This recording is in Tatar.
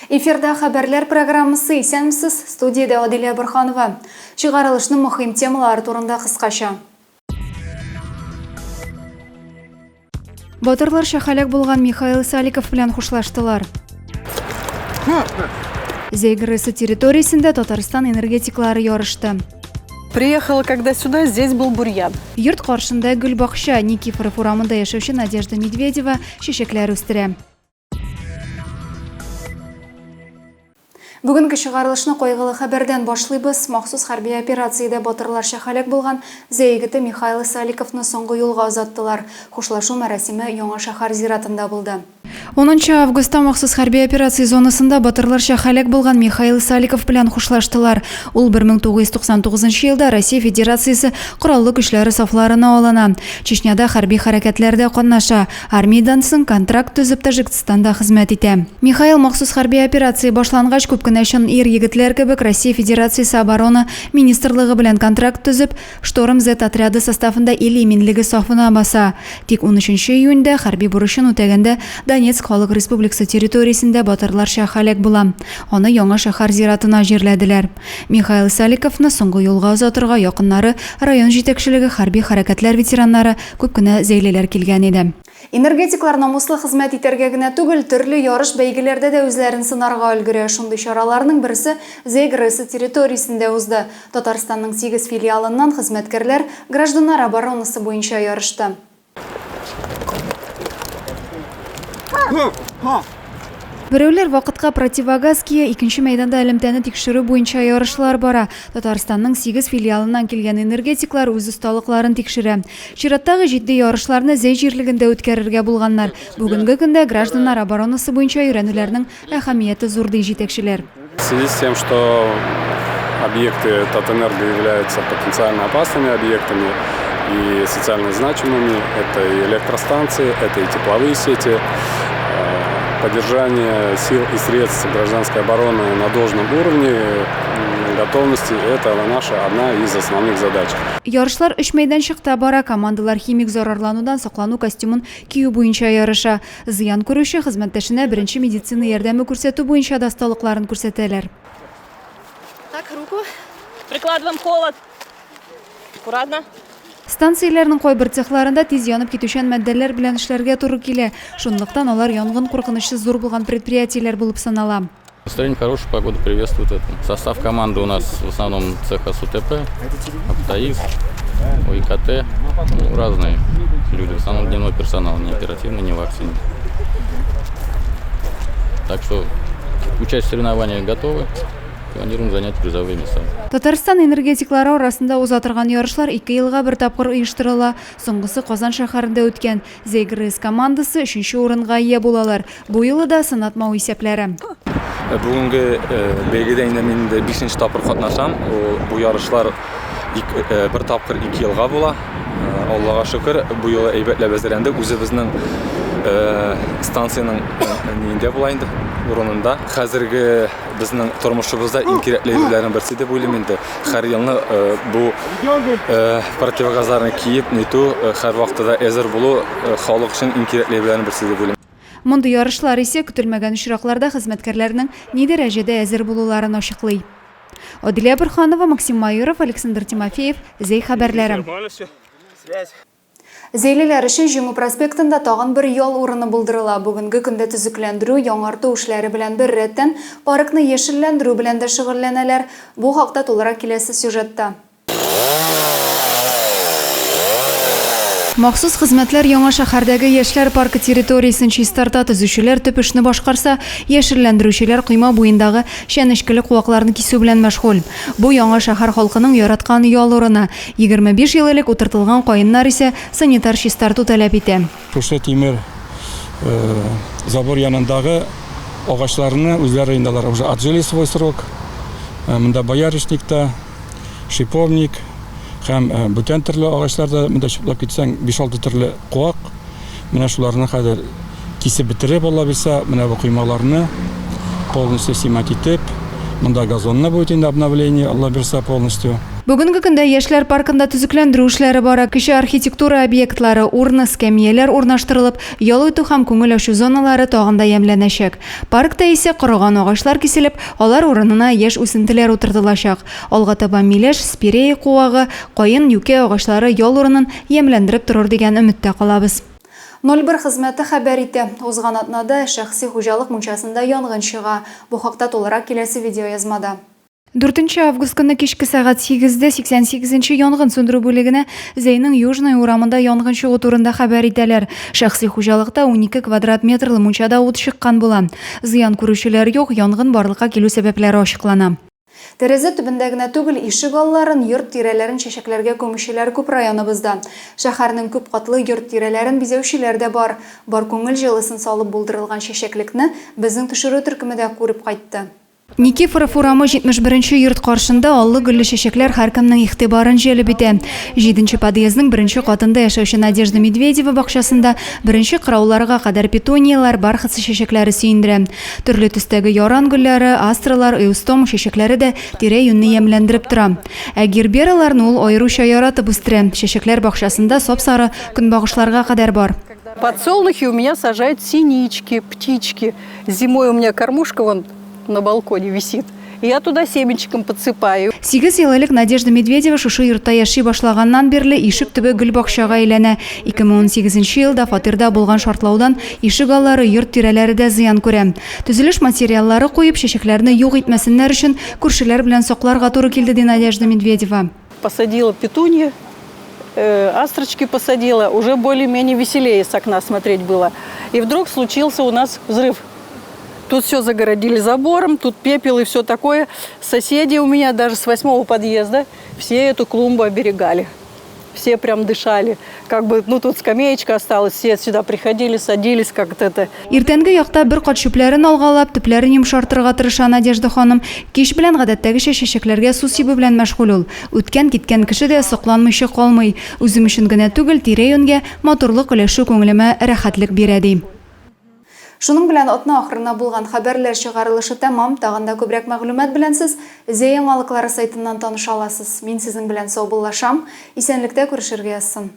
Эфирда хәбәрләр программасы Исәнмесез, студиядә Адилә Борһанова. Чыгарылышның мөһим темалары турында кыскача. Батырларча һәлак булган Михаил Саликов белән хушлаштылар. Зәй ГРЭСы территориясендә Татарстан энергетиклары ярышты. Приехала когда сюда, здесь был бурьян. Йорт каршында гөлбакча, Никифоров урамында яшәүче Надежда Медведева чәчәкләр үстерә. Бүгенге чыгарылышны кайгылы хәбәрдән башлыйбыз. Махсус хәрби операциядә батырларча һәлак булган Зәй егете Михаил Саликовны соңгы юлга озаттылар. Хушлашу мәрасиме Яңа шәһәр зиратында булды. Унынчы августта махсус хәрби операция зонасында батырларча һәлак булган Михаил Саликов белән хушлаштылар. Ул 1999 елда Россия Федерациясе Кораллы Көчләре сафларына алына. Чечняда хәрби хәрәкәтләрдә катнаша. Армиядән соң контракт төзеп Таҗикстанда хезмәт итә. Михаил махсус хәрби операция башлангач, күп кенә чын ир-егетләр кебек Россия Федерациясе Оборона министрлыгы белән контракт төзеп, Шторм-Z отряды составында ил иминлеге сафына баса. Тик унөченче июньдә хәрби бурычын үтәгәндә Донецк Халык Республикасы территориясендә батырларча һәлак була. Аны Яңа шәһәр зиратына җирләделәр. Михаил Саликовны соңгы юлга озатырга якыннары, район җитәкчелеге, хәрби хәрәкәтләр ветераннары, күп кенә зәйлеләр килгән иде. Энергетиклар намуслы хезмәт итәргә генә түгел, төрле ярыш-бәйгеләрдә дә үзләрен сынарга өлгерә. Шундый чараларның берсе Зәй ГРЭСы территориясендә узды. Татарстанның сигез филиалыннан хезмәткәрләр гражданнар оборонасы буенча ярышты. Берәүләр вакытка противогаз кия, икенче мәйданда элемтәне тикшерү буенча ярышлар бара. Татарстанның сигез филиалыннан килгән энергетиклар үз осталыкларын тикшерә. Чираттагы җитди ярышларны Зәй җирлегендә үткәрергә булганнар. Бүгенге көндә гражданнар оборонасы буенча өйрәнүләрнең әһәмияте зур, ди җитәкчеләр. В связи с тем, что объекты Татэнерго являются потенциально опасными объектами и социально значимыми, это и электростанции, это и тепловые сети, поддержание сил и средств гражданской обороны на должном уровне готовности – это наша одна из основных задач. Ярышлар өч мәйданчыкта бара. Командалар химик зарарланудан саклану костюмын кию буенча ярыша. Зыян күрүче хезмәттәшенә беренче медицина ярдәме күрсәтү буенча да осталыкларын күрсәтәләр. Так, руку. Прикладываем холод. Аккуратно. Станцияләрнең кайбер цехларында тиз янып китүчән матдәләр белән эшләргә туры килә. Шунлыктан алар янгын куркынычы зур булган предприятиеләр булып санала. Настроение хорошее, погода приветствует это. Состав команды у нас в основном цеха СУТП, АПТАИС, ОИКТ, ну, разные люди. В основном дневной персонал, не оперативный, не вакцинный. Так что участь в соревнованиях готовы. Планируем занять призовые места. Татарстан энергетиклары арасында уза торган ярышлар ике елга бер тапкыр оештырыла. Соңгысы Казан шәһәрендә үткән. Зәй ГРЭС командасы өченче урынга ия булалар. Бу юлы да сынатмау исәпләре. Бүгенге бәйгедә инде мин инде бишенче тапкыр катнашам. Бу ярышлар бер тапкыр ике елга була. Аллага шөкер, бу юлы әйбәтләп әзерләндек. Үзебезнең станциянең ниендә була инде, урынында. Хәзерге безнең тормышыбызда иң кирәкле әйберләрнең берсе дип уйлыйм инде. Һәр елны бу противогазларны киеп, нитү, һәрвакытта да әзер булу халык өчен иң кирәкле әйберләрнең берсе дип уйлыйм. Мондый ярышлар исә көтелмәгән очракларда хезмәткәрләрнең ни дәрәҗәдә әзер булуларын ачыклый. Адилә Борһанова, Максим Майоров, Александр Тимофеев, Зәй хәбәрләре. Зәйлеләр өчен Җиңү проспектында тагын бер ял урыны булдырыла. Бүгенге көндә төзекләндерү, яңарту эшләре белән беррәттән, паркны яшелләндерү белән дә шөгыльләнәләр. Бу хакта тулырак киләсе сюжетта. Махсус хезмәтләр Яңа шәһәрдәге Яшьләр паркы территориясен чистарта, төзүчеләр төп эшне башкарса, яшелләндерүчеләр койма буендагы чәнечкеле куакларны кисү белән мәшгуль. Бу Яңа шәһәр халкының яраткан ял урыны. 25 ел элек утыртылган каеннар исә санитар чистарту таләп итә. Шушы тимер забор янындагы агачларны үзләре инде алар уже отжили свой срок. Монда боярышник та, шиповник һәм бүтән төрле агачлар да, монда чүпләп китсәң, 5-6 төрле куак. Менә шуларны хәзер кисеп бетереп, Алла бирсә, менә бу коймаларны полностью снимать итеп, монда газонны будет инде обновление, Алла бирсә, полностью. Бүгенге көндә Яшьләр паркында төзекләндерү эшләре бара, кече архитектура объектлары, урна, скәмияләр урнаштырылып, ял итү һәм күңел ачу зоналары тагын да ямьләнәчәк. Паркта исә корыган агачлар киселеп, алар урынына яшь үсентеләр утыртылачак. Алга таба миләш, спирея куагы, каен, юкә агачлары ял урынын ямьләндереп торыр дигән өметтә калабыз. 01 хезмәте хәбәр итә. Узган атнада шәхси хуҗалык мунчасында янгын чыга. Бу хакта тулырак киләсе видеоязмада. Дүртенче август көнне кичке сәгать сигездә 88 нче янгын сүндерү бүлегенә Зәйнең Южная урамында янгын чыгу турында хәбәр итәләр. Шәхси хуҗалыкта 12 квадрат метрлы мунчада ут чыккан була. Зыян күрүчеләр юк, янгын барлыкка килү сәбәпләре ачыклана. Тәрәзә төбендә генә түгел, ишек алларын, йорт тирәләрен чәчәкләргә күмүчеләр күп районыбызда. Шәһәрнең күп катлы йорт тирәләрен бизәүчеләр дә бар. Бар күңел җылысын салып булдырылган чәчәклекне безнең төшерү төркеме дә күреп кайтты. Никифоров урамы 71 нче йорт каршында аллы-гөлле чәчәкләр һәркемнең игътибарын җәлеп итә. Җиденче подъездның беренче катында яшәүче Надежда Медведева бакчасында беренче кырауларга кадәр петунияләр, бархатцы чәчәкләре сөендерә. Төрле төстәге яран гөлләре, астралар, эустома чәчәкләре дә тирә-юньне ямьләндереп тора. Ә гербераларны ул аеруча яратып үстерә. Чәчәкләр бакчасында сап-сары көнбагышларга кадәр бар. Подсолнухи у меня сажают синички, птички. Зимой у меня кормушка вон на балконе висит. Я туда семечком подсыпаю. Сигез ел элек Надежда Медведева шушы йортта яши башлаганнан бирле ишек төбе гөлбакчага әйләнә. 2018 нче елда фатирда булган шартлаудан ишек аллары, йорт тирәләре дә зыян күрә. Төзелеш материаллары куеп, чәчәкләрне юк итмәсеннәр өчен күршеләр белән сакларга туры килде, ди Надежда Медведева. Посадила петуньи, астрочки посадила, уже более-менее веселее с окна смотреть было. И вдруг случился у нас взрыв. Тут все загородили забором, тут пепел и все такое. Соседи у меня даже с восьмого подъезда все эту клумбу оберегали. Все прям дышали. Как бы, ну тут скамеечка осталась, все сюда приходили, садились как-то это. Иртәнге якта бер кат чүпләрен алгалап, төпләрен йомшартырга тырыша Надежда ханым. Кич белән гадәттәгечә чәчәкләргә су сибү белән мәшгуль ул. Үткән-киткән кеше дә сокланмыйча калмый. Үзем өчен генә түгел, тирә-юньгә матурлык өләшү күңелемә рәхәтлек бирә, ди. Шуның белән атна ахырына булган хәбәрләр чыгарылышы тәмам. Тагын да күбрәк мәгълүмат белән сез Зәй яңалыклары сайтыннан таныша аласыз. Мин сезнең белән саубуллашам. Исәнлектә күрешергә язсын.